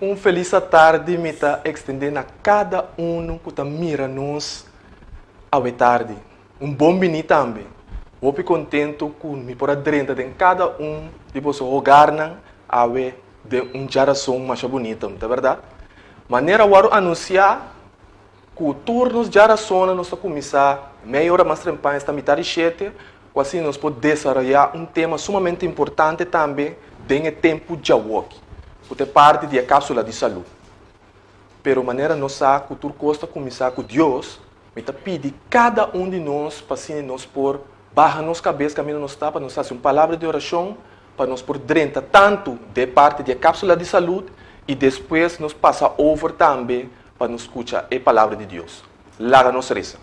Un felis atardi mi ta ekstendé na kada unu ku ta mira nos awe tardi. Un bon biní tambe. Hopi kontentu ku mi por a drenta den kada un di boso hogarnan awe den un djarason masha bunita, no ta bèrdat? Manera wòrdu anunsiá ku tur nos djarasonnan nos ta kuminsá mei ora mas trempan, esta mitar di shete, ku asina nos por desaroyá un tema sumamente importante tambe den e tempu djawoki, ku ta e parti di e kápsula di salú. Pero manera nos sa ku tur kos ta kuminsá ku Dios, mi ta pidi kada un di nos pa asina nos por baha nos kabes kaminda nos ta pa nos hasi un palabra di orashon pa nos por drenta tantu den parti di e kápsula di salud i despues nos pasa over tambe pa nos skucha e palabra di Dios. Laga nos resa.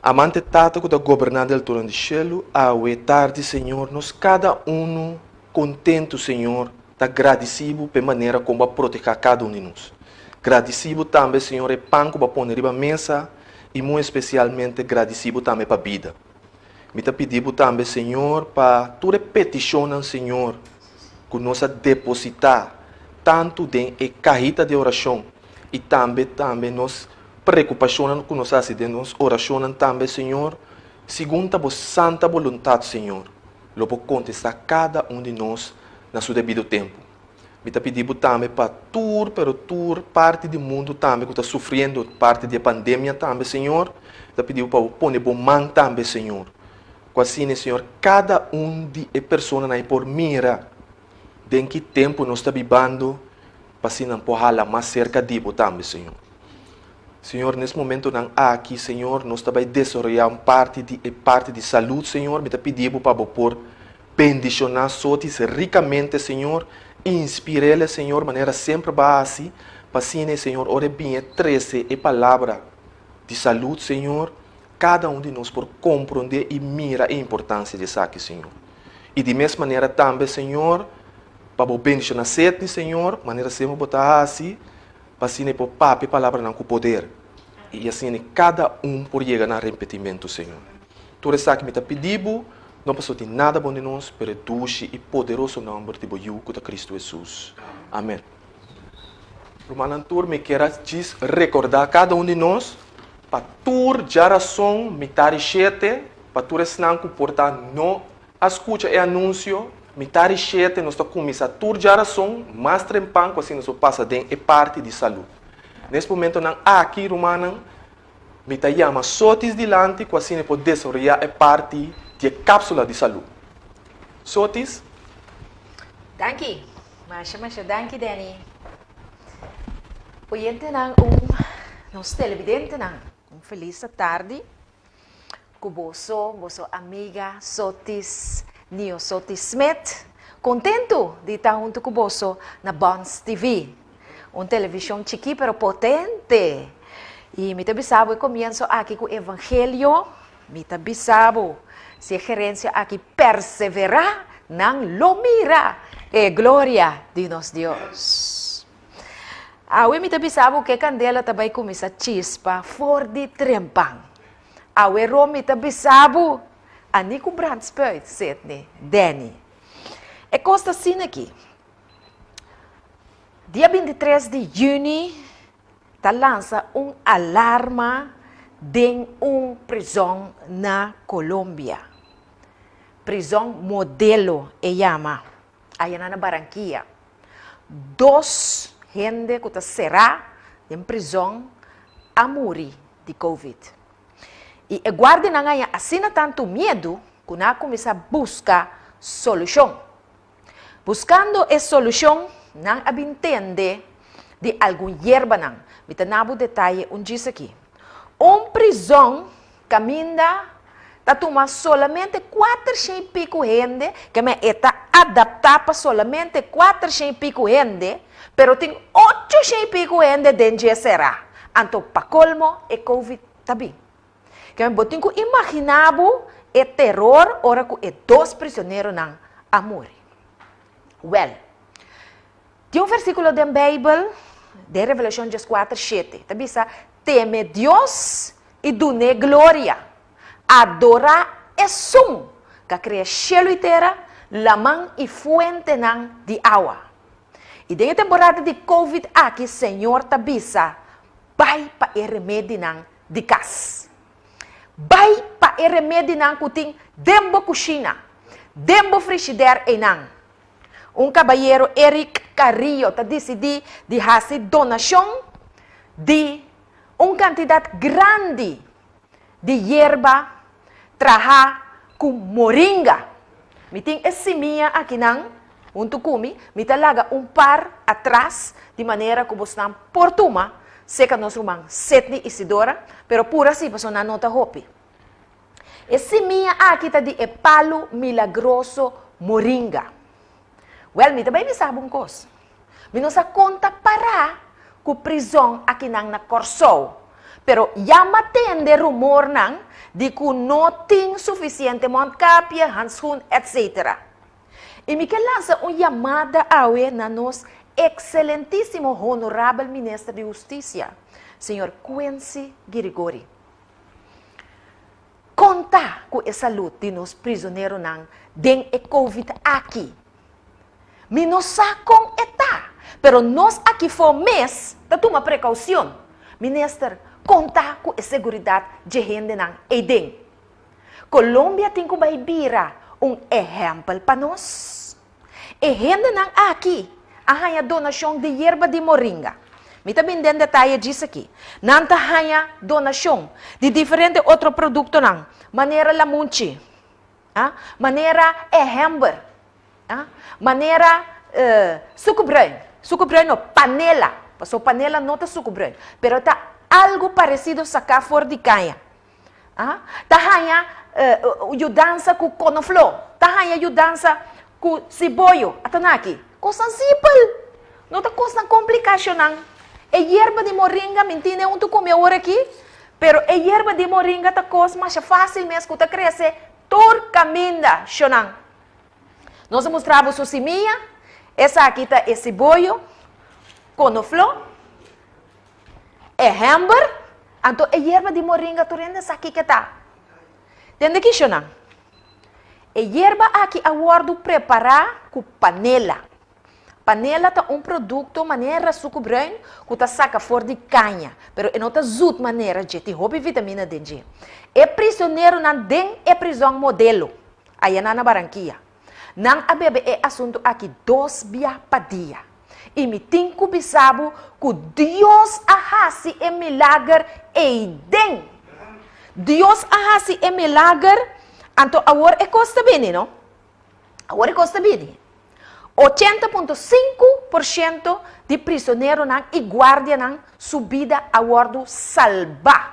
Amante Tata ku ta goberná di alturan di shelu, awe tardi, Señor, nos kada unu kontentu, Señor, ta gradisí Bo p'e manera kon Bo a protehá kada un di nos. Gradisí Bo tambe, Señor, e pan ku Bo a pone riba mesa i muy espesialmente gradisí Bo tambe pa bida. Mi ta pidi Bo tambe, Señor, pa tur e petishonnan, Señor, ku nos a depositá tantu den e kahita di orashon i tambe tambe nos preokupashonnan ku nos a hasi den nos orashonnan tambe, Señor, segun ta Bo santa boluntat, Señor. Lo bo kontestá kada un di nos na su debido tempu. Mi ta pidi bo tambe pa tur, pero tur parti di mundu tambe ku ta sufriendo parti di e pandemia tambe, Señor. Mi ta pidi bo pa bo pone bo man tambe, Señor. Ku asina, Señor, kada un di e personanan ei por mira den ki tempu nos ta bibando, pa asina nan por hala mas serka di bo tambe, Señor. Señor, nes momentonan aki, Señor, nos ta bai desaroyá un parti di e parti di salud, Señor. Mi ta pidi Bo pa Bo por bendishoná Sotis rikamente, Señor. Inspir'el, Señor, manera semper Bo a hasi, pa asina, Señor, ora e bin e trese e palabra di salud, Señor, kada un di nos por komprondé i mira e importansia di esaki, Señor. I di mes manera tambe, Señor, pa Bo bendishoná Setni, Señor, manera semper Bo ta hasi, Pa asina e por papia palabranan ku poder, i asina kada un por yega na arrepentimentu, Señor. Tur esaki mi ta pidi Bo, no pasobra tin nada bon di nos, pero e dushi i poderoso nòmber di Bo Yu, ku ta Kristu Hesus. Amen. Rumannan tur, mi kier a djis rekordá kada un di nos pa tur djarason mitar di shete, pa tur esnan ku por ta no A skucha e anunsio, mitar di shete nos ta kuminsá tur djarason mas trempan ku asina nos por pasa den e parti di salú. Nes momentonan aki, rumannan, mi ta yama Sotis dilanti ku asina e por desaroyá e parti di e kápsula di salú. Sotis. Danki. Masha masha danki Danny. Oyentenan un nos televidentenan un felis atardi. Ku boso, boso amiga Sotis Niosotis Smith, kontentu di ta huntu ku boso na Bons TV. Un televishon chikí pero potente. I mi ta bisa bo e komienso aki ku evangelio, mi ta bisa bo, si e gerensia aki perseverá, nan lo mira e gloria di nos Dios. Awe mi ta bisa bo ku e kandela ta bai kuminsá chispa for di trempan. Awe ro mi ta bisa bo, a ni ku brandspuit, Sidney, Danny. E kos ta asina aki. Dia bintitres di yüni ta lansa un alarma den un prizòn na Colombia. Prizòn Modelo e yama, ayana na Barranquilla. Dos hende ku ta será den prizòn a muri di covid. I e guardianan haña asina tantu miedu ku nan a kuminsá buska solushon. Buskando e solushon, nan a bin tende di algun yerbanan. Mi ta na bo detaye un djis aki. Un prizòn Kaminda ta tuma solamente kuatershen i piku hende, keme e ta adaptá pa solamente kuatershen i piku hende, pero tin ochoshen i piku hende den dje será. Anto pa kolmo e covid ta bin. Keme bo tin ku imaginá bo e teror ora ku e dos prisioneronan a muri. Wèl, tin un versíkulo den Beibel, den Revelashon dieskuater shete, ta bisa, Teme Dios i dun'é gloria. Adorá Esun k'a krea shelu i tera, laman i fuentenan di awa. I den e temporada di Covid aki Señor ta bisa, Bai pa e remedinan di kas. Bai pa e remedinan ku tin den bo kushina, den bo frishider einan. Un kabayero Eric Carrillo ta disidí di hasi donashon di un kantidat grandi di yerba trahá ku moringa. Mi tin e simia akinan huntu ku mi, mi ta laga un par atras di manera ku bosnan por tuma serka nos ruman Sidney Isidora, pero pura si pasobra nan no ta hopi. E simia aki ta di e palu milagroso moringa. Wèl, mi ta bai bisa bo un kos. Mi no sa kon ta pará ku prizòn akinan na Kòrsou, pero ya m'a tende rumornan di ku no tin sufisiente mondkapje, handschoen, etc. I mi ke lansa un yamada awe na nos ekselentísimo honorabel Minister di Hustisia, señor Quincy Girigorie. Kon ta ku e salud di nos prizoneronan den e covid aki? Mi no sa kon e ta, pero nos akifó mes ta tuma prekousion. Minister, kon ta ku e seguridat dje hendenan eiden? Colombia tin ku bai bira un ehèmpel pa nos. E hendenan aki a haña donashon di yerba di moringa. Mi ta bin den detaye djis aki. Nan ta haña donashon di diferente otro produktonan, manera lamunchi, manera ehèmber, manera suku bruin, suku bruin no, panela, pasobra panela no ta suku bruin, pero ta algu paresido saká for di kaña. Ta haña yudansa ku konofló, ta haña yudansa ku siboyo. Ata nan aki, kosnan simpel, no ta kosnan komplikashonnan. E yerba di moringa, mi ntende un ta kume awor aki, pero e yerba di moringa ta kos masha fásil mes ku ta krese tur kaminda, shonnan. Nos a mustra bo su simia, esaki ta e siboyo, konofló. E hember, anto e yerba di moringa tur hende sa kiko ta. Tende kishonan. E yerba aki a wòrdu prepará ku panela. Panela ta un produkto manera suku bruin ku ta saka for di kaña, pero e no ta zut manera dje, tin hopi vitamina den dje. E prisioneronan den e prizòn modelo, ayanan na Barranquilla, nan a bebe e asuntu aki dos bia pa dia. I mi tin ku bisa bo ku Dios a hasi e milager eiden. Dios a hasi e milager, anto awor e kos ta bini, no? Awor e kos ta bini. 80.5% di prisoneronan i guardianan su bida a wòrdu salbá.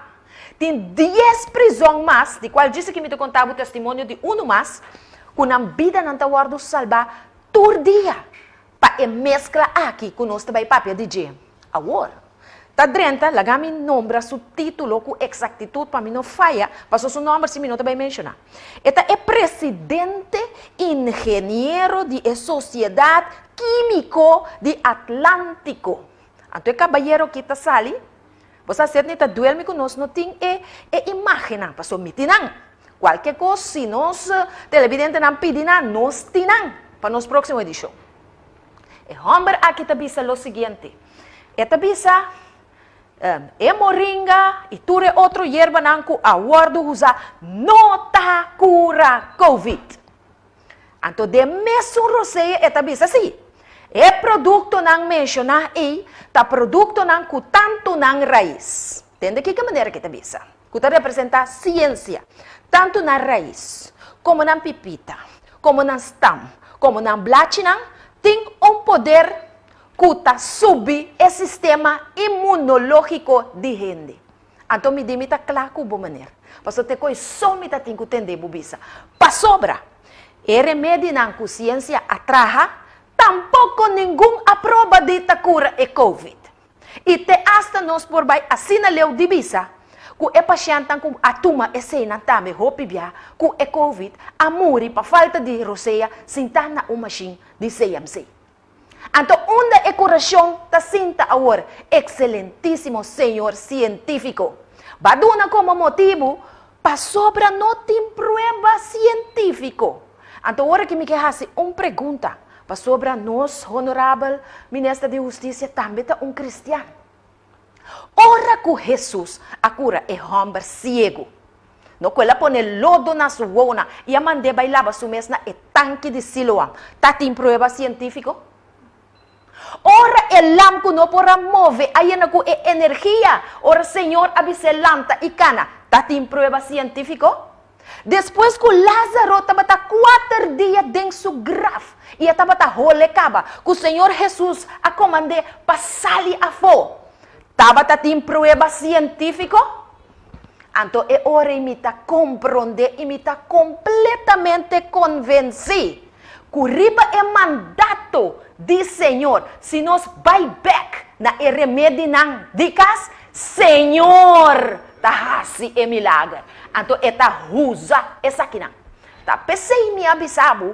Tin dies prizòn mas, di kual djis aki mi ta konta bo testimonio di unu mas, ku nan bidanan ta wòrdu salbá tur dia. Pa e meskla aki ku nos ta bai papia di dje awor, ta drenta, laga mi nombra su título ku eksaktitut pa mi no faya, paso su nòmber si mi no ta bai menshoná. E ta e presidente ingeniero di e Sosiedat Kímiko di Atlántiko. Anto e kabayero aki ta sali, bo sa Sidney ta duel mi ku nos no tin e e imágennan, paso mi tin nan. Kualke kos si nos televidentenan pidi nan, nos tin nan pa nos próksimo edishon. E hòmber aki ta bisa lo siguiente, e ta bisa, E moringa i tur e otro yerbanan ku a wòrdu usá no ta kura covid. Anto den mesun rosea e ta bisa si, e produktonan menshoná ei ta produktonan ku tantu nan rais. Tende kiko manera ku e ta bisa, ku ta representá siensia, tantu nan rais, komo nan pipita, komo nan stam, komo nan blachinan tin un poder ku ta subi e sistema imunológiko di hende. Anto mi di mi ta kla ku bo meneer. Pasobra te koe so mi ta tin ku tende bo bisa. Pasobra e remedinan ku siensia a traha tampoko ningun a proba di ta kura e covid. I te asta nos por bai asina leu di bisa ku e pashèntnan ku a tuma eseinan tambe hopi bia ku e covid a muri pa falta di rosea sintá na un mashin di CMC. Anto unda e kurashon ta sinta awor, ekselentísimo señor sientífiko? Ba duna komo motibu pasobra no tin prueba sientífiko. Anto ora ki mi ke hasi un pregunta. Pasobra nos Honorabel Minister di Hustisia tambe ta un kristian. Ora ku Hesus a kura e hòmber siegu, no ku el a pone lodo na su wowonan i a mand'é bai laba su mes na e tanki di Siloam, ta tin prueba sientífiko? Ora e lam ku no por a move a yena ku e energia, ora Señor a bis'é lanta i kana, ta tin prueba sientífiko? Despues ku Lázaro tabata kuater dia den su graf i e tabata hole kaba, ku Señor Hesus a komand'é pa sali afó, tabata tin prueba sientífiko? Anto e ora ei mi ta komprondé i mi ta kompletamente konvensí ku riba e mandato di Señor, si nos bai bèk na e remedinan di kas, Señor ta hasi e milager. Anto e ta usa esakinan. Ta p'esei mi a bisa bo,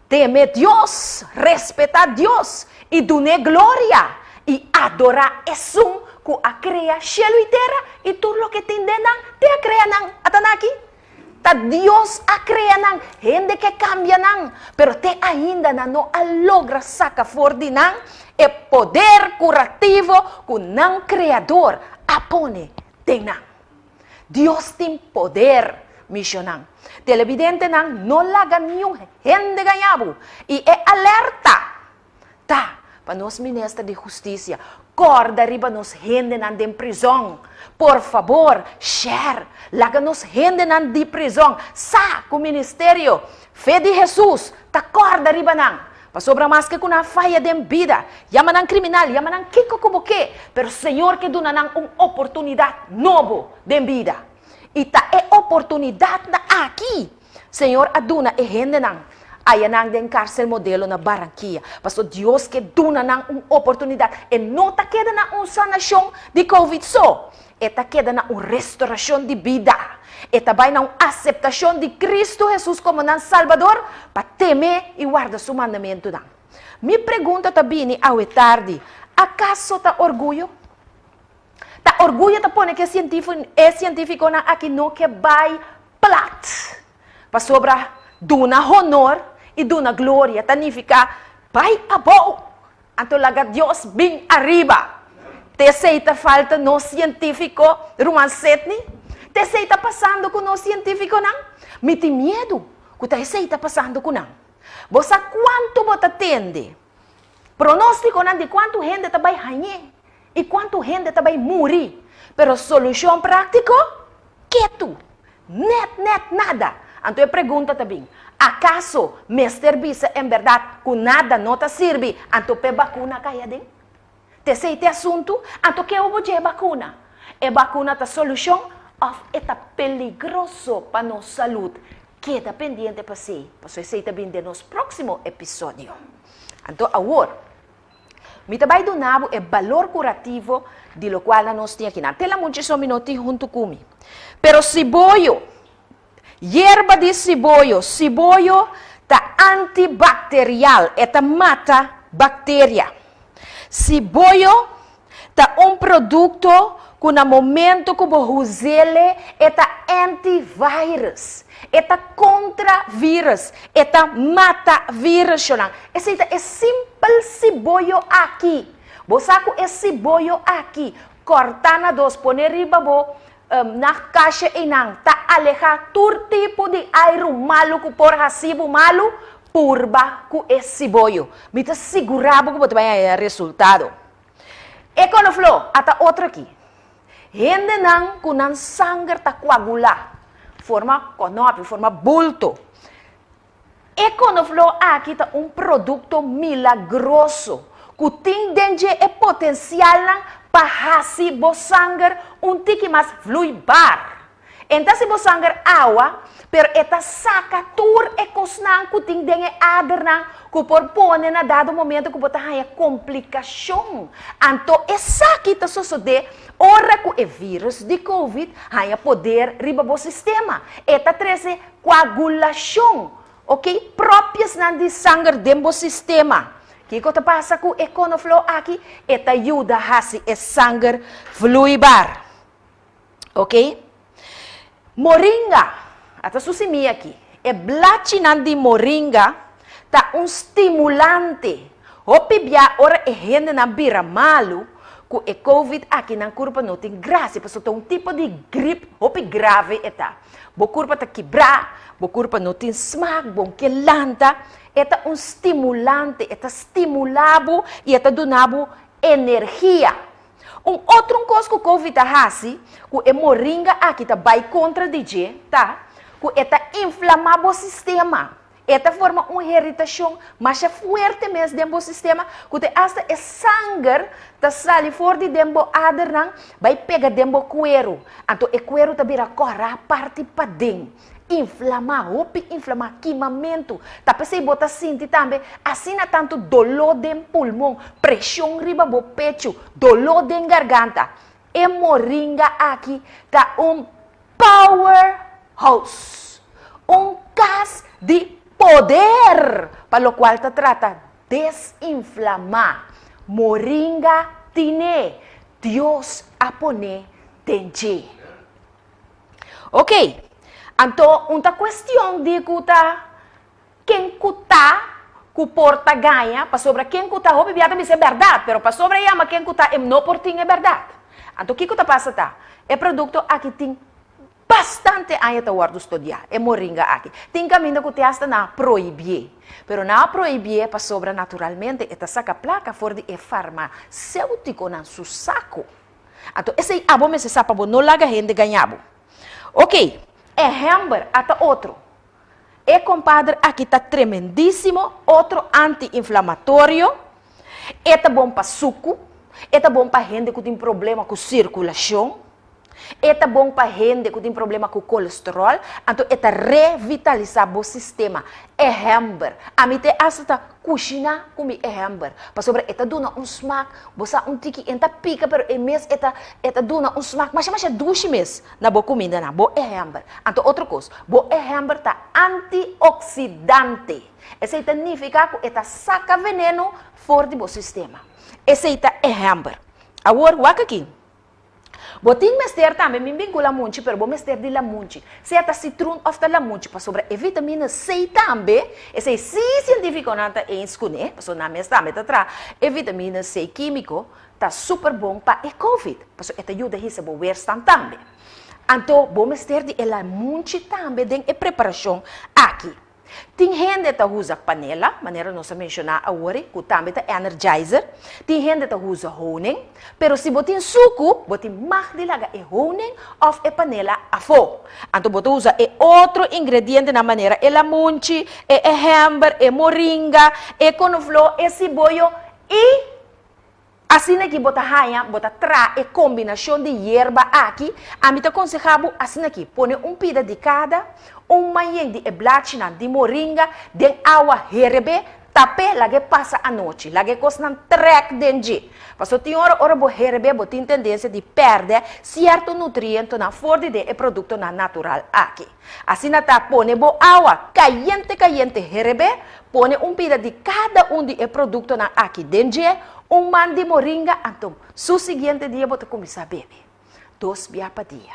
teme Dios, respetá Dios i dun'é gloria, i adorá Esun ku a krea shelu i tera i tur loke tin den nan, te a krea nan. Ata nan aki. Ta Dios a krea nan, hende ke kambia nan, pero te ainda nan no a logra saka for di nan e poder kurativo ku nan Kreador a pone den nan. Dios tin poder, misionnan. Televidentenan, no laga niun hende gaña bo i e alerta Ta pa nos Minister di Husticia corda riba nos hendenan den prizon. Por fabor, share, laga nos hendenan di prizon sa cu Ministerio Fe di Jesus ta corda riba nan. Pasobra maske cu nan a faya den bida, yama nan criminal, yama nan kico cu bo ke, pero Señor ke duna nan un oportunidad nobo den bida. Y ta e oportunidadnan aki Señor a duna e hendenan ayanan den cárcel modelo na Barranquilla, paso Dios ke duna nan un oportunidad. E no ta keda na un sanacion di covid so, e ta keda na un restoracion di bida. E ta bai na un aceptacion di Cristo Jesus como nan Salbador pa teme y warda su mandamentunan. Mi pregunta ta bini awe tardi, acaso ta orguyo? Ta orguyo ta pone ku e sientífikonan aki no ke bai plat. Pasobra duna honor i duna gloria ta nifiká bai abou, anto laga Dios bin ariba. Ta esei ta falta nos sientífiko, ruman Sidney? Ta esei ta pasando ku nos sientífikonan? Mi tin miedu ku ta esei ta pasando ku nan. Bo sa kuantu bo ta tende pronóstikonan di kuantu hende ta bai hañ'é i kuantu hende ta bai muri. Pero solushon práktiko? Ketu! Nèt nèt nada! Anto e pregunta ta bin, akaso mester bisa en bèrdat ku nada no ta sirbi anto p'e bakuna kai aden? T'esei t'e asuntu? Anto ke bo dje e bakuna? E bakuna ta solushon òf e ta peligroso pa nos salud? Keda pendiente pa esei, pasobra esei ta bin den nos próksimo episodio. Anto awor. Mi ta bai duna bo e balor kurativo di lokualnan nos tin akinan. Te la mucha so mi no tin huntu ku mi. Pero siboyo, yerba di siboyo, siboyo ta antibakterial, e ta mata bakteria. Siboyo ta un produkto ku na momento ku bo huz'ele e ta antivirus, e ta kontra virus, e ta mata virusnan. Esei ta e simpel siboyo aki. Bo sa ku e siboyo aki kòrtá na dos pone riba bo nachtkastje einan ta alehá tur tipo di airu malu ku por hasi bo malu, purba ku e siboyo. Mi ta sigurá bo ku bo ta bai haña resultado. E konofló a ta otro aki. Hendenan ku nan sanger ta koagulá, forma kònòpi, forma bulto. E konofló aki ta un produkto milagroso ku tin den dje e potensialnan pa hasi bo sanger un tiki mas vloeibaar. E ta hasi bo sanger awa, pero e ta saka tur e kosnan ku tin den e adernan ku por pone na dado momento ku bo ta haña komplikashon. Anto esaki ta sosodé ora ku e vírus di covid haña poder riba bo sistema. E ta trese koagulashon, ok, propiesnan di sanger den bo sistema. Kiko ta pasa ku e konofló aki? E ta yuda hasi e sanger vloeibaar. Ok. Moringa, ata su simia aki. E blachinan di moringa Ta un stimulante. Hopi bia ora e hendenan bira malu ku e covid aki nan kurpa no tin grasia pasobra ta un tipo di grip hopi grave e ta. Bo kurpa ta kibrá, bo kurpa no tin smak, bo ke lanta. E ta un stimulante, e ta stimulá bo i e ta duna bo energia. Un otro un kos ku covid ta hasi ku e moringa aki ta bai kontra di dje ta ku e ta inflamá bo sistema. E ta forma un heritashon masha fuerte mes den bo sistema ku te asta e sanger ta sali for di den bo adernan bai pega den bo kueru. Anto e kueru ta bira kòrá parti paden, inflamá, hopi inflamá, kimamentu. Ta p'esei bo ta sinti tambe asina tantu doló den pulmon, preshon riba bo pechu, doló den garganta. E moringa aki ta un Power House, un kas di poder pa lokual ta trata desinflamá. Moringa tine, Dios a pone den dje. Ok, anto un ta kuestion di ku ta ken ku ta ku por ta gaña, pasobra ken ku ta hopi bia ta bisa e bèrdat, pero pasobra e yama ken ku ta e no por tin e bèrdat. Anto kiko ta pasa ta, e produkto aki tin bastante aña ta wòrdu studiá, e moringa aki. Tin kaminda ku te asta nan a prohibié, pero nan a prohibié pasobra naturalmente e ta saka plaka for di e farmaséutikonan su sako. Anto esei abo mester sa pa bo no laga hende gaña bo. Oké, ehèmber ata otro. E kompadre aki ta tremendísimo, otro anti-inflamatorio, e ta bon pa suku, e ta bon pa hende ku tin problema ku sirkulashon, e ta bon pa hende ku tin problema ku kolesteròl, anto e ta revitalisá bo sistema. Ehèmber, ami te asta ta kushiná ku mi ehèmber, pasobra e ta duna un smak, bo sa un tiki e no ta pika pero e mes e ta e ta duna un smak masha masha dushi mes. Na bo kumindanan, bo ehèmber. Anto otro kos, bo ehèmber ta antioksidante. Esei ta nifiká ku e ta saka veneno for di bo sistema. Esei ta ehèmber. Awor, wak aki. Bo tin mester tambe, mi bin ku lamunchi, pero bo mester di lamunchi. Sea ta sitrun òf ta lamunchi, pasobra e vitamina C tambe, esei sí sientífikonan ta eens kuné, pasobra nan mes tambe ta traha e vitamina C kímiko, Ta super bon pa e covid, pasobra e ta yuda hisa bo weerstand tambe. Anto bo mester di e lamunchi tambe den e preparashon aki. Tin hende ta usa panela, manera nos a menshoná awor, ku tambe ta energizer. Tin hende ta usa honing, pero si bo tin suku, bo tin mag di laga e honing òf e panela afó. Anto bo ta usa e otro ingredientenan manera e lamunchi, e ehember, e moringa, e konofló, e siboyo i. Asina ki bo ta haña, bo ta traha e kombinashon di yerba aki, ami ta konsehá bo asina ki, pone un pida di kada, un manyen di e blachinan di moringa den awa herebé, tap'é, lag'é pasa anochi, laga e kosnan trèk den dje. Pasobra tin ora, ora bo herebé bo tin tendensia di pèrdè sierto nutrientonan for di den e produktonan natural aki. Asina ta, pone bo awa kayente kayente herebé, pone un pida di kada un di e produktonan aki den dje, un man di moringa, anto su siguiente dia bo ta kuminsá bebe. Dos bia pa dia.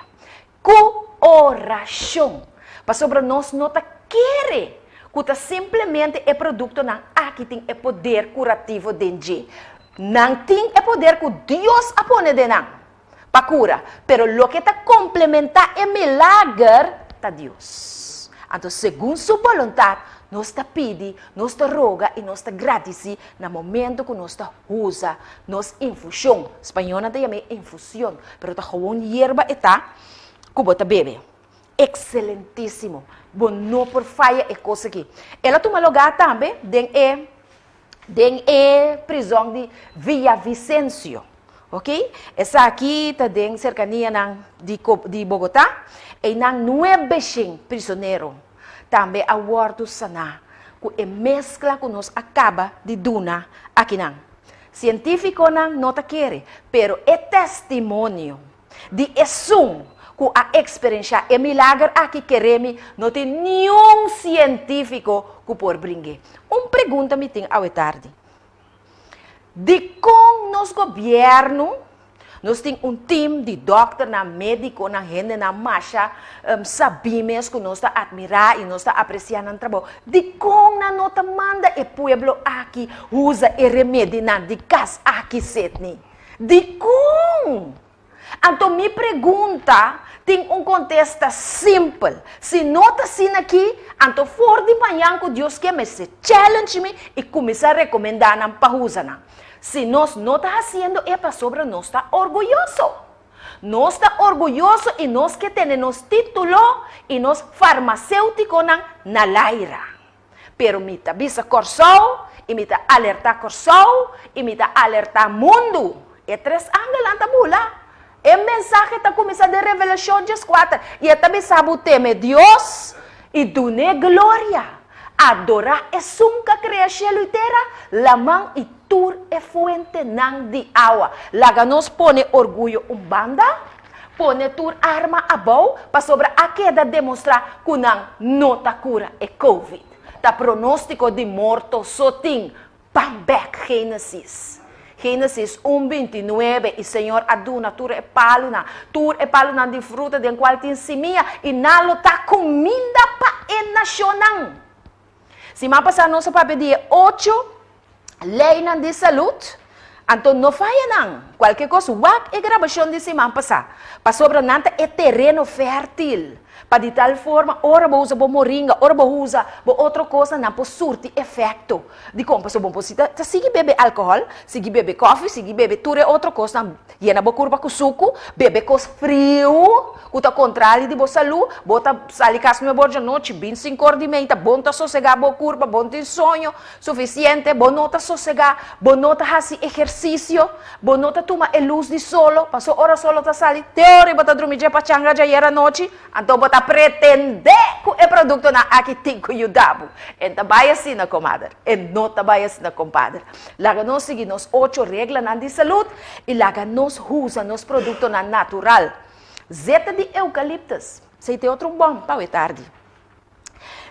Ku orashon! Pasobra nos no ta kere ku ta simplemente e produktonan aki tin e poder kurativo den dje. Nan tin e poder ku Dios a pone den nan. pa kura, pero loke ta komplementá e milager ta Dios. Anto segun su boluntat nos ta pidi, nos ta roga i nos ta gradisí na momento ku nos ta usa nos infushon. Spañónan ta yam'é infusion, pero ta gewoon yerba e ta ku bo ta bebe. Ekselentísimo! Bo no por faya e kos aki. El a tuma lugá tambe den e den e prizòn di Villavicencio. Ok, esaki ta den serkanianan di di Bogotá. Einan nuebeshen prisonero tambe a wòrdu saná ku e meskla ku nos a kaba di duna akinan. Sientífikonan no ta kere, pero e testimonio Di esun ku a eksperenshá e milager aki kere mi no tin niun sientífiko ku por bring'é. Un pregunta mi tin awe tardi. Dikon nos gobièrnu Nos tin un team di dòkternan, médikonan, hendenan masha sabí mes ku nos ta atmirá i nos ta apresiá nan trabou. Dikon nan no ta manda e pueblo aki usa e remedinan di kas aki, Sidney? Dikon? Anto mi pregunta tin un kontesta simpel, si no ta asina aki, anto for di mañan ku Dios ke mester challenge mi i kuminsá rekomendá nan pa usa nan. Si nos no ta hasiendo e pasobra nos ta orguyoso. Nos ta orguyoso i nos ke tene nos título i nos farmaséutikonan na laira. Pero mi ta bisa Kòrsou i mi ta alertá Kòrsou i mi ta alertá mundu, e tres angelnan ta bula. E mensahe ta kuminsá den Revelashon dieskuater i e ta bisa bo teme Dios i dun'é gloria, adorá Esun ku a krea shelu i tera, laman i tur e fuentenan di awa. Laga nos pone orguyo un banda. Pone tur arma abou pasobra a keda demostrá ku nan no ta kura e covid. Ta pronóstiko di morto so tin. Ban bèk Génesis. Génesis un bintinuebe I Señor a duna tur e palunan, tur e palunan di fruta den kual tin simia, i nan lo ta kuminda pa e nashonnan. Siman pasá nos a papia di e ocho leinan di salud, anto no faya nan. Kualke kos, wak e grabashon di siman pasá, pasobra nan ta e tereno fèrtil pa di tal forma ora bo usa bo moringa, ora bo usa bo otro kosnan, nan por surti efekto. Dikon? Pasobra bo por si ta sigui bebe alkohòl, sigui bebe kòfi, sigui bebe tur e otro kosnan, yena bo kurpa ku suku, bebe kos friu ku ta kontrali di bo salú, bo ta sali kas nuebe or djanochi, bin sinkor di meinta, bo no ta sosegá bo kurpa, bo no tin soño sufisiente, bo no ta sosegá, bo no ta hasi ehersisio, bo no ta tuma e lus di solo, pasobra ora solo ta sali te ora i bo ta drumi dje pachanga djayer anochi, Anto bo ta pretendé ku e produktonan aki tin ku yuda bo. E ta bai asina, komader. E no ta bai asina, kompader. Laga nos sigui nos ocho reglanan di salud i laga nos usa nos produktonan natural. Zeta di eukaliptus. Esei ta e otro bon pa awe tardi.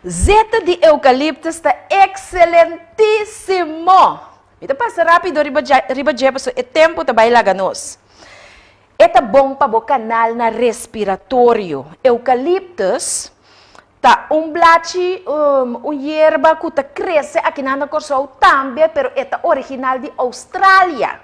Zeta di eukaliptus ta ekselentísimo. Mi ta pasa rápido riba riba dje pasobra e tempu ta bai laga nos. E ta bon pa bo kanalnan respiratorio. Eukaliptus ta un blachi, un yerba ku ta krese akinan na Kòrsou tambe, pero e ta original di Oustralia.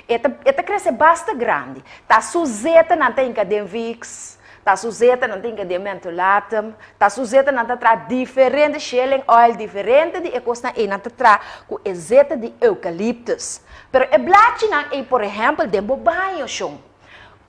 E ta e ta krese basta grandi. Ta su zeta nan ta hinka den Vicks, ta su zeta nan ta hinka den Mentholatum, ta su zeta nan ta traha diferente shelling oil, diferente di e kosnan ei nan ta traha ku e zeta di eukaliptus. Pero e blachinan ei, por ehèmpel, den bo baño, shon.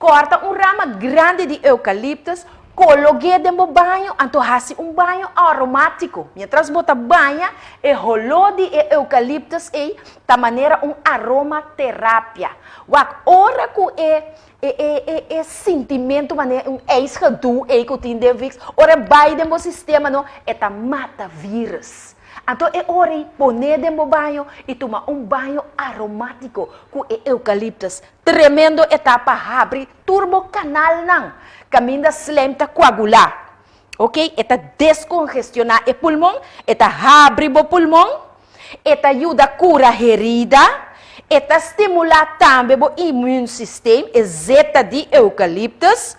Kòrta un rama grandi di eukaliptus, kolog'é den bo baño, anto hasi un baño aromátiko. Miéntras bo ta baña, e holó di e eukaliptus ei ta manera un aromaterapia. Wak, ora ku e e e e e sintimentu manera un ijsgedoe ei ku tin den Vicks, ora e bai den bo sistema no, e ta mata vírus. Anto e ora ei pon'é den bo baño i tuma un baño aromátiko ku e eukaliptus. Tremendo e ta pa habri tur bo kanalnan kaminda slijm ta koagulá. Ok, e ta deskongestioná e pulmon, e ta habri bo pulmon, e ta yuda kura herida, e ta stimulá tambe bo immuunsysteem, e zeta di eukaliptus,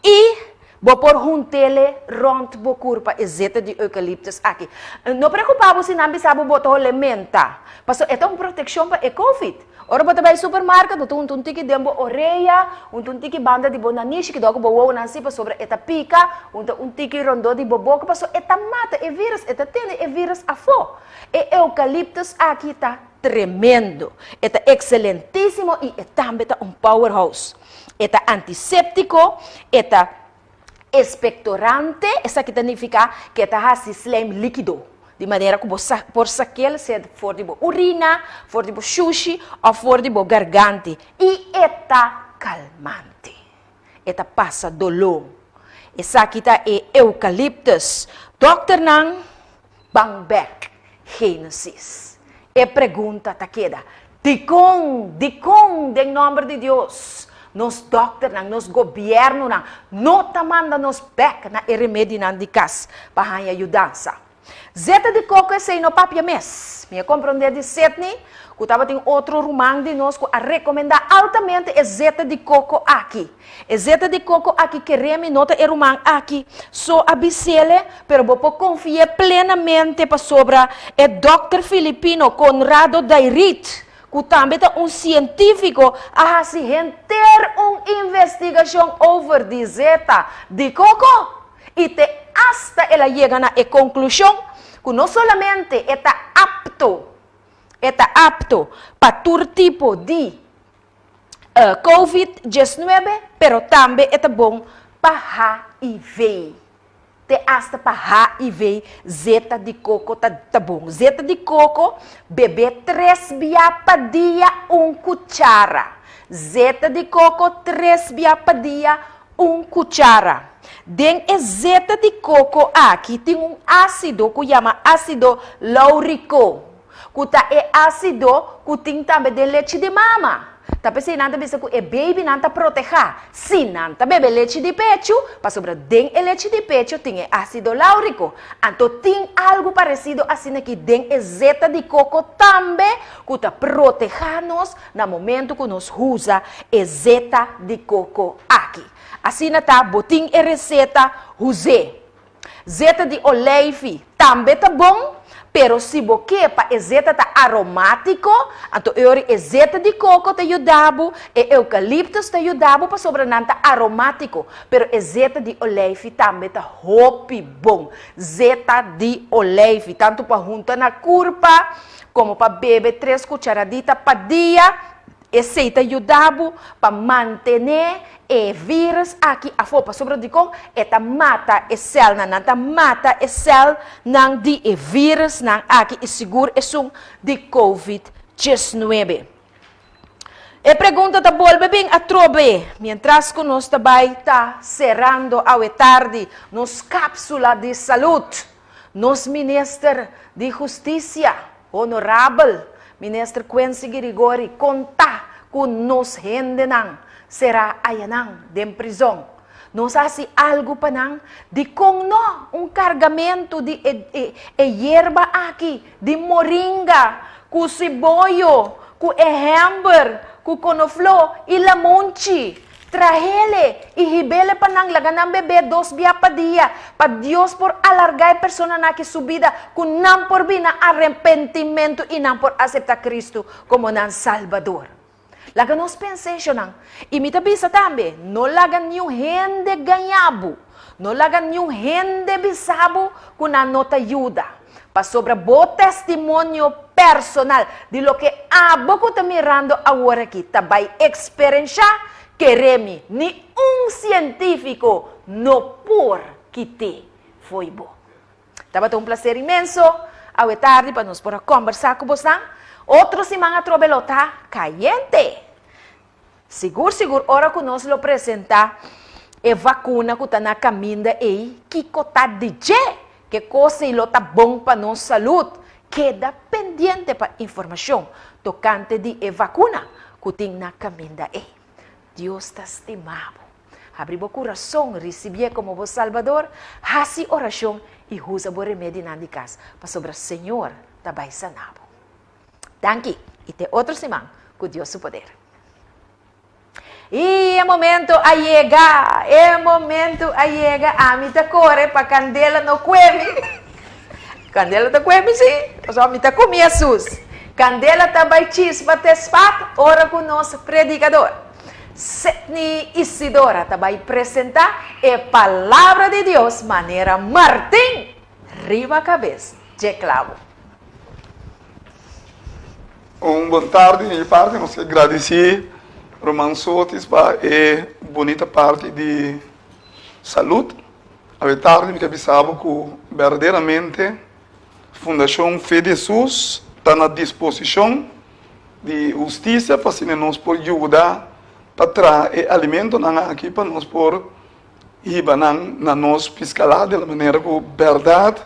i Bo por hunt'ele rònt bo kurpa e zeta di eukaliptus aki. No preokupá bo si nan bisa bo bo ta hole menta, pasobra e ta un protekshon pa e covid. Ora bo ta bai supermarket bo ta hunta un tiki den bo orea, hunta un tiki banda di bo nanishi, kidó ku bo wowonan si pasobra e ta pika, hunta un tiki rondó di bo boka pasobra e ta mata e virus, e ta tene e virus afó. E eukaliptus aki ta tremendo, e ta ekselentísimo i e tambe ta un powerhouse. E ta antiséptiko, e ta espektorante, esaki ta nifiká ku e ta hasi slijm líkido, di manera ku bo sa por sakel sea for di bo urina, for di bo shushi òf for di bo garganti. I e ta kalmante. E ta pasa doló. Esaki ta e eukaliptus. Dòkternan Ban bek Génesis. E pregunta ta keda, Dikon, dikon den nòmber di Dios nos dòkternan, nos gobièrnunan no ta manda nos bek na e remedinan di kas pa haña yudansa? Zeta di koko esei no papia mes. Mi a komprondé di Sidney ku tabatin otro ruman di nos ku a rekomendá altamente e zeta di koko aki. E zeta di koko aki keré mi no ta e ruman aki so a bis'ele, pero bo por konfi'é plenamente pasobra e dòkter filipino Conrado Dayrit, ku tambe ta un sientífiko, a hasi henter un investigashon over di zeta di koko i te asta el a yega na e konklushon ku no solamente e ta apto, e ta apto pa tur tipo di Covid 19, pero tambe e ta bon pa HIV. Te asta pa HIV zeta di koko ta ta bon. Zeta di koko bebe tres bia pa dia un kuchara. Zeta di koko tres bia pa dia un kuchara. Den e zeta di koko aki tin un ásido ku yama ásido láuriko. Ku ta e ásido ku tin tambe den lechi di mama. Ta p'esei nan ta bisa ku e babynan ta protehá si nan ta bebe lechi di pechu, pasobra den e lechi di pechu tin e ásido láuriko. Anto tin algu paresido asin'aki den e zeta di koko tambe ku ta protehá nos na momentu ku nos usa e zeta di koko aki. Asina ta bo tin e reseta, us'é. Zeta di oleifi tambe ta bon, pero si bo ke pa e zeta ta aromátiko, anto e ora e zeta di koko ta yuda bo, e eukaliptus ta yuda bo pasobra nan ta aromátiko. Pero e zeta di oleifi tambe ta hopi bon. Zeta di oleifi, tantu pa hunta na kurpa komo pa bebe tres kucharadita pa dia. Esei ta yuda bo pa mantené e vírus aki afó, pasobra dikon? E ta mata e sèlnan, nan ta mata e sèlnan di e vírusnan aki i sigur esun di covid 19. E pregunta ta bolbe bin atrobe, mientras ku nos ta bai ta serando awe tardi nos kápsula di salud. Nos minister di Hustisia, Honorabel Minister Quincy Girigori konta ku nos hendenan será ayanan den prizon. Nos a hasi algu pa nan? Dikon no un kargamentu di e e yerba aki, di moringa, ku siboyo, ku e hèmber, ku konofló i lamunchi? Trahele i hibele pa nan, laga nan bebé dos bia pa dia, pa Dios por alargá e personanan aki su bida, ku nan por bini na arepentimentu i nan por aseptá Kristu komo nan Salbador. Laga nos pensa eshonan. I mi ta bisa tambe, no laga niun hende gaña bo, no laga niun hende bisa bo ku nan no ta yuda, pasobra bo testimonio personal di loke abo ku ta mirando awor aki ta bai eksperenshá, kere mi, ni un sientífiko no por kit'é fo'i bo. Tabata un plaser inmenso awe tardi pa nos por a kòmbersá ku bosnan. Otro siman atrobe lo ta kayente! Sigur sigur ora ku nos lo presentá e vakuna ku ta na kaminda ei, kiko ta di dje? Ke kos ei lo ta bon pa nos salud? Keda pendiente pa informashon tokante di e vakuna ku tin na kaminda ei. Dios ta stima bo. Habri bo kurason, risibié komo bo Salbador, hasi orashon i usa bo remedinan di kas, pasobra Señor ta bai sana bo. Danki y te otro siman cu Dios su poder. Y e momento a yega, e momento a yega, ami ta core pa candela no cuemi. Candela ta cuemi si, pasobra mi ta cu mi Hesus. Candela ta bay chispa te spat ora cu nos predicador, Sidney Isidora, ta bay presenta e Palabra di Dios manera Martin riba cabes dje clavo. Un bon tardi di mi parti, nos ke gradisí Ruman Sotis pa e bunita parti di salud. Awe tardi mi ke bisa bo ku berdaderamente Fundashon Fe di Hesus ta na disposishon di hustisia pa asina nos por yuda pa traha e alimentonan aki pa nos por hiba nan na nos fiskalá di la manera ku bèrdat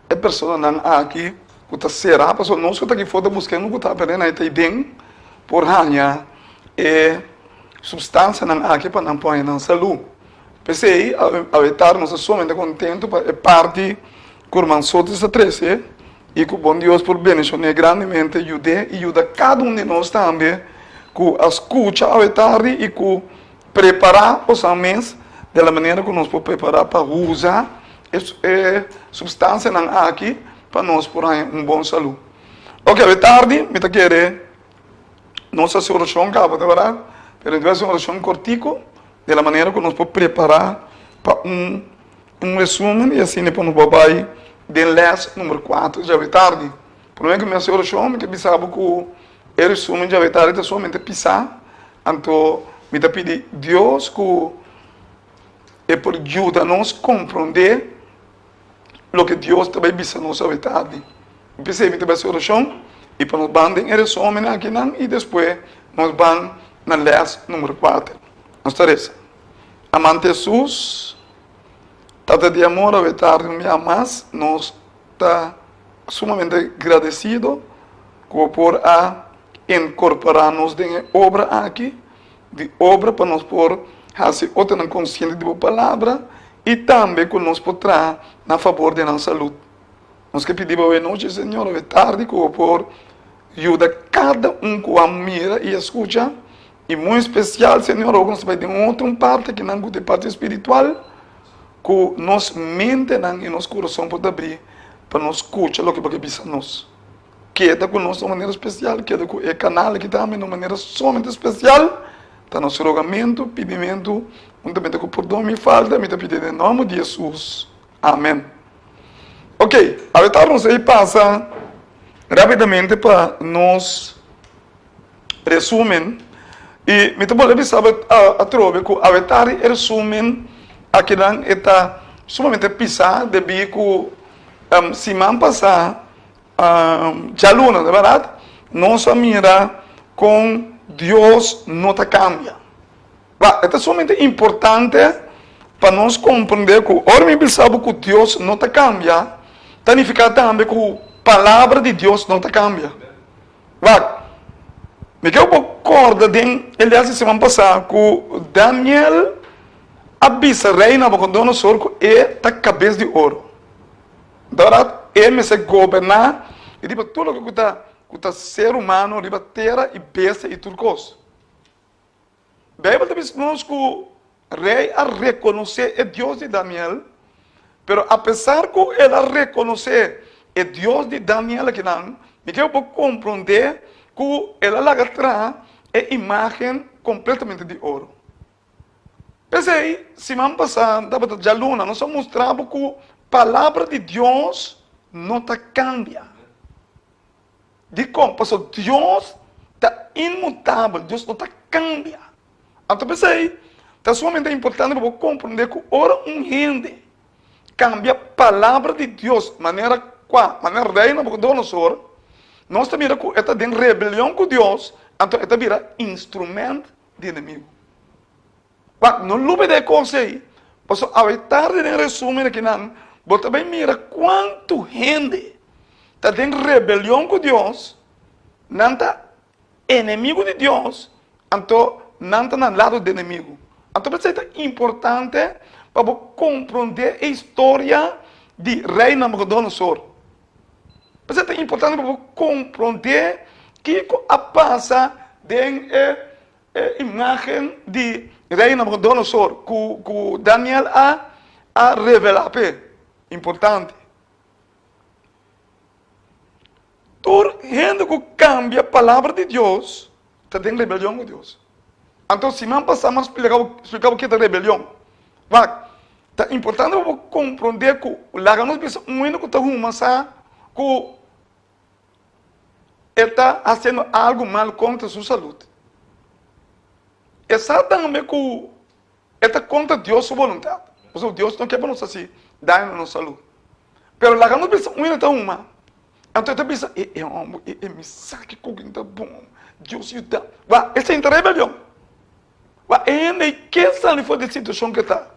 e personanan aki ku ta será pasobra nos ku ta aki for ta buska hende ku ta perde nan e ta aden por haña e supstansianan aki pa nan por haña nan salú. P'esei awe tardi nos ta sumamente kontentu pa e parti. ku Ruman Sotis a trese i ku bon Dios por bendishon'é grandemente, yud'é i yuda kada un di nos tambe ku a skucha awe tardi i ku prepará bosan mes di la manera ku nos por prepará pa usa e supstansianan aki pa nos por haña un bon salú. Oke, awe tardi mi ta kere nos hasi orashon kaba, ta bèrdat? Pero mi ta hasi un orashon kortiku di la manera ku nos por prepará pa un un resumen i asina pa nos por bai den lès number kuater djawe tardi. Promé ku mi hasi orashon mi ke bisa bo ku e resumen djawe tardi ta sumamente pisá, anto mi ta pidi Dios ku e por yuda nos komprondé loke Dios ta bai bisa nos awe tardi. P'esei mi ta bai hasi orashon i pa nos ban den e resumen akinan i despues nos ban na lès number kuater. Nos ta resa. Amante Hesus, Tata di amor, awe tardi un bia mas nos ta sumamente gradesido ku bo por a inkorporá nos den e obra aki, di obra pa nos por hasi otronan konsiente di bo palabra i tambe ku nos por traha na fabor di nan salud. Nos ke pidi bo awe nochi, Señor, awe tardi ku bo por yuda kada un ku a mira i a skucha I muy especial, Señor, ora ku nos ta bai den otro un parti akinan ku ta e parti espiritual, ku nos mentenan i nos kurason por ta abrí pa nos skucha loke bo ke bisa nos. Keda ku nos na un manera especial, keda ku e kanal aki tambe na un manera sumamente especial. Ta nos rogamentu, pidimentu, huntamente ku pordon mi falta, mi ta pidi den nòmber di Hesus. Amen. Ok, awor nos a pasa rapidamente pa nos Resumen, I mi ta bolbe bisa bo atrobe ku awe tardi e resumen akinan e ta sumamente pisá debí ku siman pasá djaluna, ta bèrdat? Nos a mira kon Dios no ta kambia. Wak, e ta sumamente importante pa nos komprendé ku ora mi bisa bo ku Dios no ta kambia, ta nifiká tambe ku palabra di Dios no ta kambia. Wak, mi ke bo korda den e lès di siman pasá ku Daniel a bisa rei Nabukodonosor ku e ta kabes di oro. Dòrdat e mester goberná riba tur loke ku ta ku ta ser humano riba tera i bestia i tur kos. Beibel ta bisa nos ku rei a rekonosé e Dios di Daniel, pero apesar ku el a rekonosé e Dios di Daniel akinan, mi ke bo komprondé ku el a laga traha e imágen kompletamente di oro. P'esei, siman pasá tabata djaluna, nos a mustra bo ku Palabra di Dios no ta kambia. Dikon? Pasobra Dios ta inmutabel, Dios no ta kambia. Anto p'esei ta sumamente importante pa bo komprondé ku ora un hende kambia palabra di Dios manera kua, manera Rei Nabukodonosor, nos ta mira ku e ta den rebelion ku Dios, anto e ta bira instrument di enemigu. Wak, no lubida e kos ei, pasobra awe tardi den resumen akinan bo ta bai mira kuantu hende ta den rebelion ku Dios, nan ta enemigu di Dios, anto nan ta na lado di enemigu. Anto p'esei ta importante pa bo komprondé e historia di Rei Nabukodonosor. P'esei ta importante pa bo komprondé kiko a pasa den e E imágen di Rei Nabucodonosor ku ku Daniel a a revelá p'e, importante. Tur hende ku kambia palabra di Dios ta den rebelion ku Dios. Anto siman pasá mi a splika bo splika bo ke ta rebelion. Wak, ta importante pa bo komprondé ku laga nos bisa un hende ku ta huma sa ku E ta hasiendo algu mal kontra su salud. E sa tambe ku e ta kontra Dios su boluntat, pasobra Dios no ke pa nos hasi daño na nos salud. Pero laga nos bisa un hende ta huma, anto e ta bisa, E e homber, e e mi sa ki koki no ta bon, Dios yuda. Wak, esei no ta rebelion. Wak, e hende ei ke sali for di e situashon ku e ta.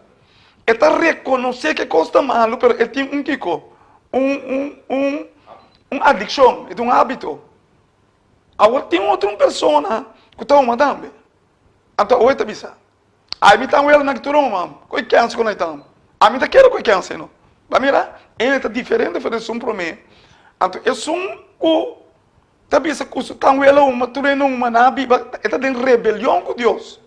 E ta rekonosé ku e kos ta malu, pero e tin un kiko? Un, un, un, un adikshon, e tin un hábito. Awor tin otro un persona ku ta huma tambe. Anto awor e ta bisa, Ai mi ta wela nan ki tur huma, ku e kèns ku nan ta. Ami ta kere ku e kèns ei no. Bo a mira? Hende ta diferente for di esun promé. Anto esun ku ta bisa ku su tanwela huma, tur hende huma, nan a biba, e ta den rebelion ku Dios.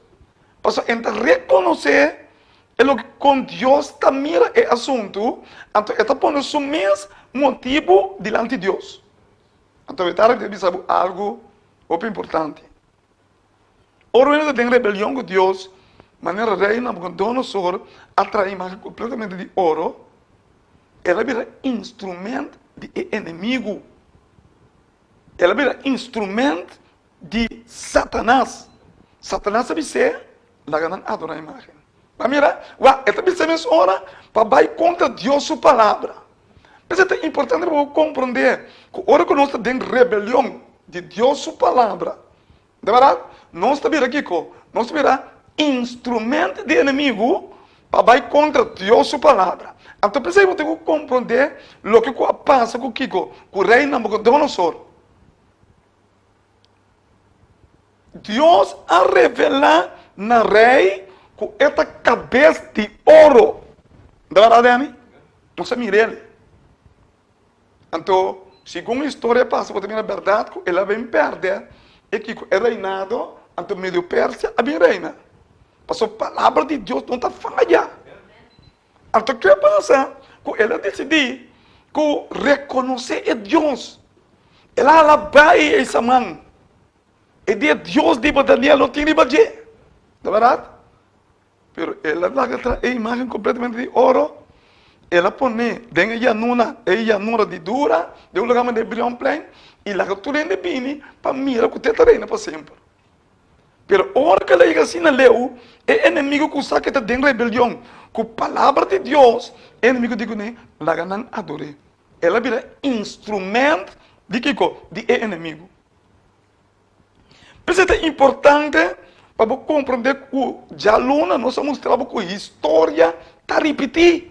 Pasobra e ta rekonosé e loke kon Dios ta mira e asuntu, anto e ta pone su mes motibu dilanti Dios. Anto e ta bisa bo algu hopi importante. Ora hende ta den rebelion ku Dios, manera Rei Nabukodonosor a traha imagen kompletamente di oro, el a bira instrument di e enemigu. El a bira instrument di Satanas. Satanas a bis'é, Laga nan adorá imagen. Bo a mira? Wak, e ta bis'é mes ora pa bai kontra Dios su palabra. P'esei ta importante pa bo komprondé ku ora ku nos ta den rebelion di Dios su palabra, di bèrdat, nos ta bira kiko? Nos ta bira instrument di enemigu pa bai kontra Dios su palabra. Anto p'esei bo tin ku komprondé loke ku a pasa ku kiko? Ku Rei Nabukodonosor. Dios a revelá na rei ku e ta kabes di oro. Ta bèrdat, Danny? Nos a mira el. Anto, segun historia pasa, bo ta mira bèrdat ku el a bin pèrdè e kiko? E reinado, anto Medio Persia a bin reina. Pasobra palabra di Dios no ta faya. Anto ke pasa? Ku el a disidí ku rekonosé e Dios. El a alabá e Eisaman. E di e Dios di bo Daniel no tin riba dje. Ta bèrdat? Pero el a laga traha e imágen kompletamente di oro. El a pone den e yanura, e yanura di Dura, den un lugá manera Brionplein, i laga tur hende bini pa mira ku te ta reina pa semper. Pero ora ku el a yega asina leu, e enemigu ku sa ku e ta den rebelion ku palabra di Dios, e enemigu di kuné, Laga nan ador'é. El a bira instrument di kiko? Di e enemigu. P'esei ta importante pa bo komprondé ku djaluna nos a mustra bo ku historia ta ripití.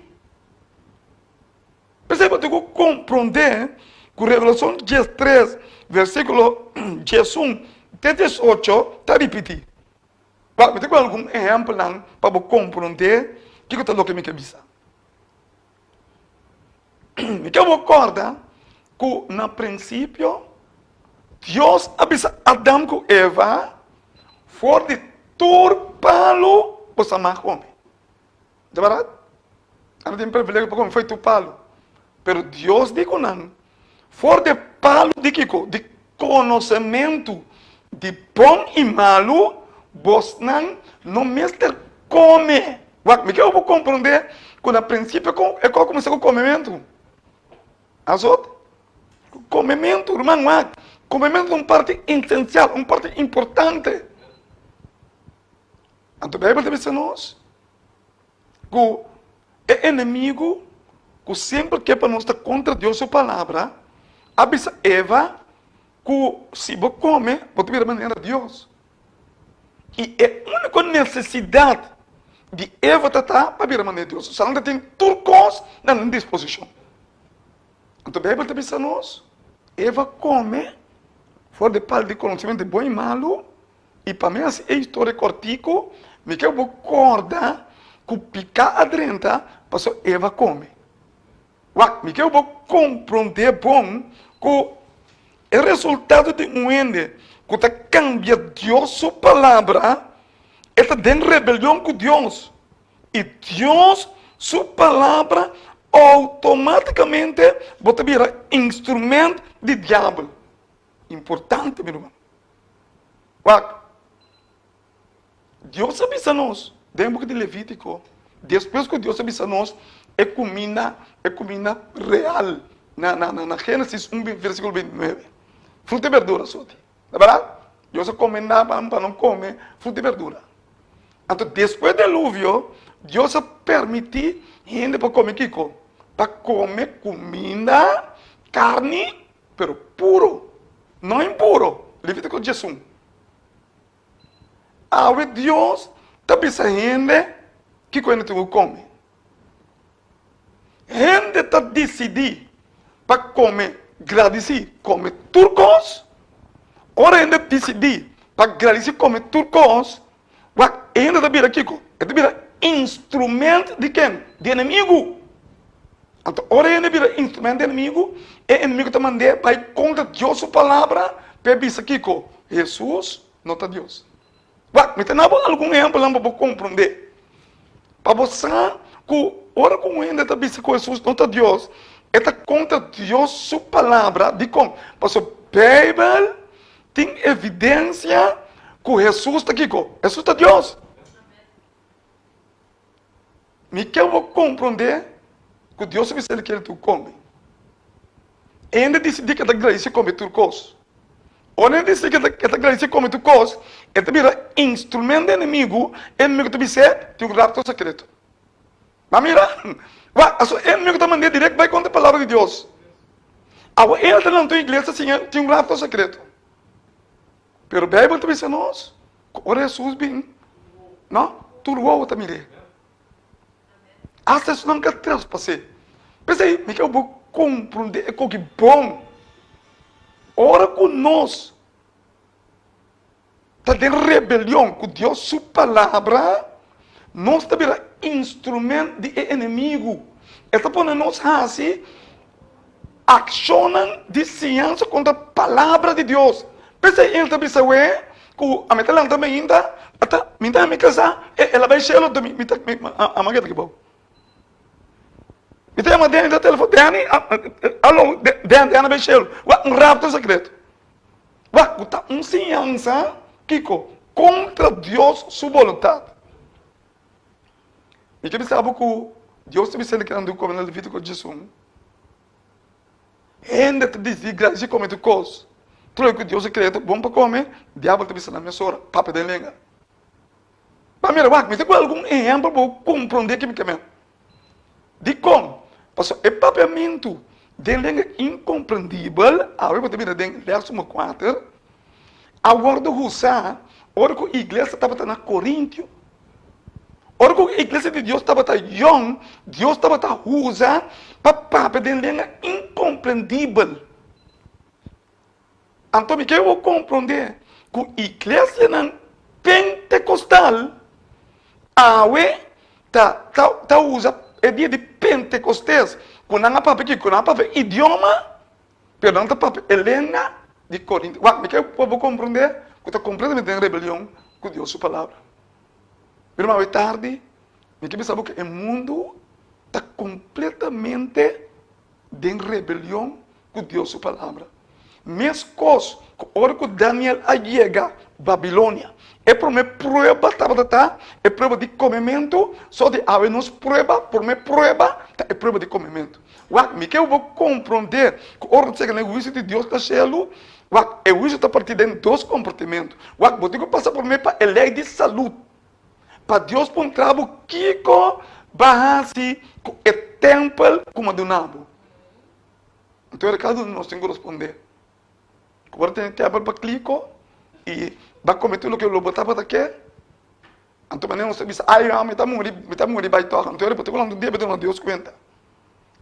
P'esei bo tin ku komprondé ku Revelashon diestres versíkulo diesun te diesocho ta ripití. Wak, mi ta pone algun ehèmpelnan pa bo komprondé kiko ta loke mi ke bisa. Mi ke bo kòrda ku na prinsipio Dios a bisa Adam ku Eva, For di tur palu bo sa mag kome. Ta bèrdat? Nan tin privilegio pa kome for di tur palu. Pero Dios di ku nan, For di e palu di kiko? Di konosementu di bon i malu, bosnan no mester kome. Wak, mi ke bo komprondé ku na prinsipio kon e kos kuminsá ku komementu. Asot? Ku komementu, ruman, wak, komementu ta un parti esensial, un parti importante. Anto Beibel ta bisa nos ku e enemigu ku semper ke pa nos ta kontra Dios su palabra a bisa Eva ku si bo kome bo ta bira manera Dios. I e úniko nesesidat di Eva ta ta pa bira manera Dios. Osea nan ta tin tur kos na nan disposishon. Anto Beibel ta bisa nos Eva kome for di e pal di konosementu di bon i malu. I pa mi hasi e historia kòrtiku, mi ke bo kòrda ku piká a drenta pasobra Eva kome. Wak, mi ke bo komprondé bon ku e resultado di un hende ku ta kambia Dios su palabra, e ta den rebelion ku Dios. I Dios su palabra outomátikamente bo ta bira instrument di diabel. Importante, mi ruman. Wak, Dios a bisa nos den buki di Levítiko, despues ku Dios a bisa nos e kuminda, e kuminda real na na na Génesis un versíkulo 29, fruta i berdura soti, ta bèrdat? Dios a komendá pa nan pa nan kome fruta i berdura. Anto despues deluvio, Dios a permití hende pa kome kiko? Pa kome kuminda, karni, pero puro, no impuro. Levítico 11. Awe Dios ta bisa hende kiko hende tin ku kome. Hende ta disidí pa kome gradisí kome tur kos. Ora hende disidí pa gradisí kome tur kos, wak e hende ta bira kiko? E ta bira instrument di ken? Di enemigu. Anto ora hende bira instrument di enemigu, e enemigu ta mand'é bai kontra Dios su palabra pa e bisa kiko? Hesus no ta Dios. Wak, mi ta na bo algun ehèmpelnan pa bo komprondé. Pa bo sa ku ora ku un hende ta bisa ku Hesus no ta Dios, e ta kontra Dios su palabra. Dikon? Pasobra Beibel tin evidensia ku Hesus ta kiko? Hesus ta Dios. Mi ke bo komprondé ku Dios a bisa el kere tur kome. Hende disidí ke ta gradisí kome tur kos. Ora hende disidí ke ta gradisí kome tur kos, e ta bira instrumento di enemigu, e enemigu ta bis'é tin un rapto sekreto. Bo a mira? Wak, aso e enemigu ta mand'é direkt bai kontra e palabra di Dios. Awe el ta lanta un iglesia siña tin un rapto sekreto. Pero Bijbel ta bisa nos ku ora Hesus bin, no, tur wowo ta mir'é. Asta esunnan ku a traspas'é. P'esei mi ke bo komprondé e koki bon. Ora ku nos ta den rebelion ku Dios su Palabra, nos ta bira instrument di e enemigu. E ta pone nos hasi Akshonnan di siñansa kontra Palabra di Dios. P'esei el ta bisa we ku ami ta lanta mainta, ata mi ta mi kasá, e el a bai shelu, anto mi ta ama keda aki bou. Mi ta yama Danny ta telefon, Danny, alo, Danny, Danny a bai shelu. Wak, un rapto sekreto. Wak, ku ta un siñansa, kiko? Kontra Dios su boluntat. Mi ke bisa bo ku Dios ta bisa kinan di kome na Levítiko 11. Hende ta disidí gradisí kome tur kos. Tur loke ku Dios a krea ta bon pa kome, diabel ta bisa nan mesora, papia den lenga. Ba mira, wak, mi ta ku algun ehèmpel pa bo komprondé ke mi ke men. Dikon? Pasobra e papiamentu den lenga inkomprendibel, awe bo ta mira den vèrso number kuater, a wòrdu usá ora ku iglesia tabata na Korintio. Ora ku iglesia di Dios tabata yòn, Dios tabata usa pa papia den lenga inkomprendibel. Anto mi ke bo komprondé ku iglesianan pentekostal awe ta ta usa e dia di Pentekostes ku nan a papia kiko? Nan a papia idioma, pero nan ta papia e lenga di Korintio. Wak, mi ke pa bo komprondé ku ta kompletamente den rebelion ku Dios su palabra. Mi ruman, awe tardi mi ke bisa bo ku e mundu ta kompletamente den rebelion ku Dios su Palabra. Meskos ku ora ku Daniel a yega Babilonia, e promé prueba tabata ta e prueba di komementu, so di awe nos prueba, promé prueba ta e prueba di komementu. Wak, mi ke bo komprondé ku ora nos yega na e huisio di Dios na shelu, wak, e huisio ta partí den dos kompartimentu. Wak, bo tin ku pasa promé pa e lei di salud. Pa Dios puntra bo kiko ba hasi ku e tèmpel ku mi a duna bo. Anto era kada un di nos tin ku respondé. Ku bo ta tene tèmpel pa kliko i ba kome tur loke lo bo tabata ke. Anto manera nos ta bisa, ai mi ta muri, mi ta muri bai tòg. Anto era bo ta ku lanta un dia bo duna Dios kuenta.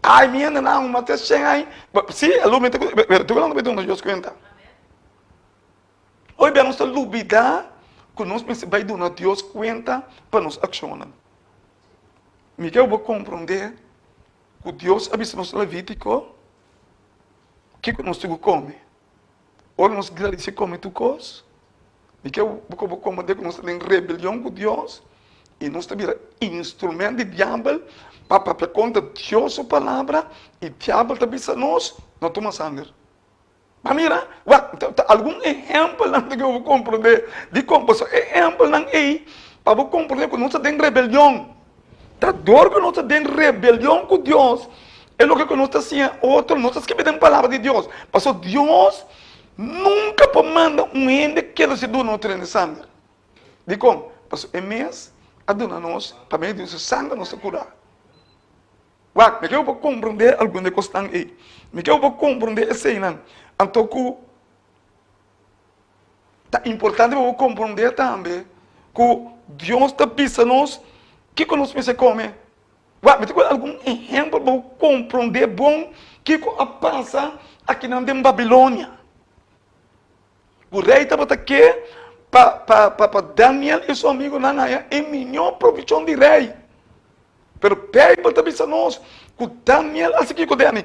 Ai mi hende nan, mi ta shen ai. Si, alo mi ta ku, pero bo ta ku lanta bai duna Dios kuenta. Hoy bia nos ta lubida ku nos mester bai duna Dios kuenta pa nos akshonnan. Mi ke bo komprondé ku Dios a bisa nos Levítiko kiko nos tin ku kome. Ora nos gradisé kome tur kos, mi ke bo komprondé ku nos ta den rebelion ku Dios i nos ta bira instrument di diabel pa papia kontra Dios su palabra i diabel ta bisa nos no tuma sanger. Ba mira, wak, ta algun ehèmpelnan ta ke bo komprondé. Dikon? Pasobra e ehèmpelnan ei pa bo komprondé ku nos ta den rebelion. Ta dor ku nos ta den rebelion ku Dios, e loke ku nos ta siña otro, nos ta skibi den Palabra di Dios. Pasobra Dios nunka por manda un hende keda sin duna otro hende sanger. Dikon? Pasobra e mes a duna nos, pa medio di su sanger nos ta kurá. Wak, mi ke bo komprondé algun di e kosnan ei. Mi ke bo komprondé eseinan. Anto ku ta importante pa bo komprondé tambe ku Dios ta bisa nos kiko nos mester kome. Wak, mi ta pone algun ehèmpel pa bo komprondé bon kiko a pasa akinan den Babilonia. Ku rei tabata ke pa pa pa Daniel i su amigunan haña e mihó provishon di rei. Pero Beibel ta bisa nos. Ku Daniel a sigui ku Dani.